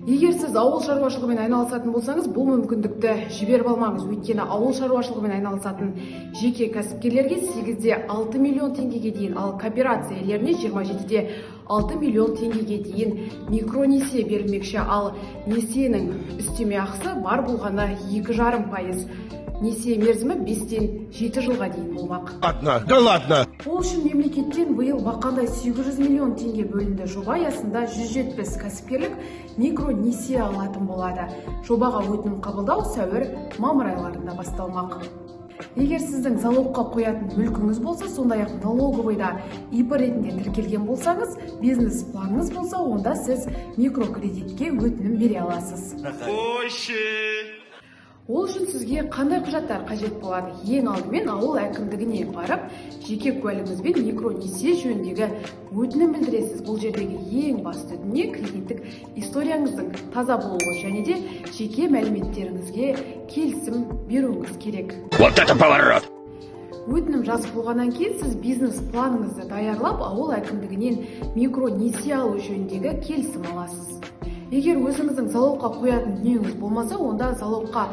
Егер сіз ауыл шаруашылығымен айналысатын болсаңыз, бұл мүмкіндікті жіберіп алмаңыз. Өйткені ауыл шаруашылығымен айналысатын жеке кәсіпкерлерге 8,6 миллион теңгеге дейін, ал кооперация иелеріне 27,6 миллион теңгеге дейін микронесие берілмекші. Ал несиенің үстеме ақысы бар болғаны 2,5%. Несие мерзімі 5-тен 7 жылға дейін болмақ. Ладно, да ладно. Ол үшін мемлекеттен биыл бақандай 800 миллион теңге бөлінді. Жоба аясында 170 кәсіпкерлік микронесие алатын болады. Жобаға өтінім қабылдау сәуір, мамыр айларында басталмақ. Егер сіздің залогқа қоятын мүлкіңіз болса, сондай-ақ налоговыйда ИП ретінде тіркелген болсаңыз, бизнес планыңыз болса, онда сіз микрокредитке өтінім бере аласыз. Ол үшін сізге қандай құжаттар қажет болады? Ең алдымен ауыл әкімдігіне барып, жеке куәлігіңізбен микронесие жөніндегі өтінім білдіресіз. Бұл жердегі ең басты дүние — кредиттік историяңыздың таза болуы және де жеке мәліметтеріңізге келісім беруіңіз керек. Вот это поворот! Өтінім жазып болғаннан кейін сіз бизнес планыңызды даярлап, ауыл әкімдігінен микронесие алу жөніндегі келісім аласыз. Егер өзіңіздің залогқа қоятын дүниеңіз болмаса, онда залогқа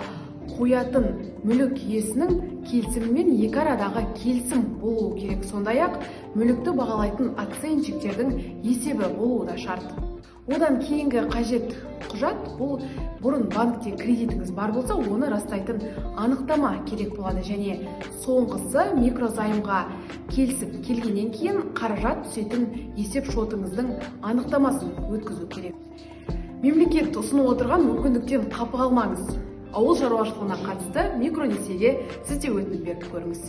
қоятын мүлік иесінің келісімімен екі арадағы келісім болуы керек. Сондай ақ мүлікті бағалайтын оценщиктердің есебі болуы да шарт. Одан кейінгі қажет құжат — бұл бұрын банкте кредитіңіз бар болса, оны растайтын анықтама керек болады. Және соңғысы — микрозаймға келісіп келгеннен кейін қаражат түсетін есеп шотыңыздың анықтамасын өткізу керек. Мемлекет ұсынып отырған мүмкіндіктен қапы қалмаңыз. Ауыл шаруашылығына қатысты микронесиеге сіз де өтінім беріп көріңіз.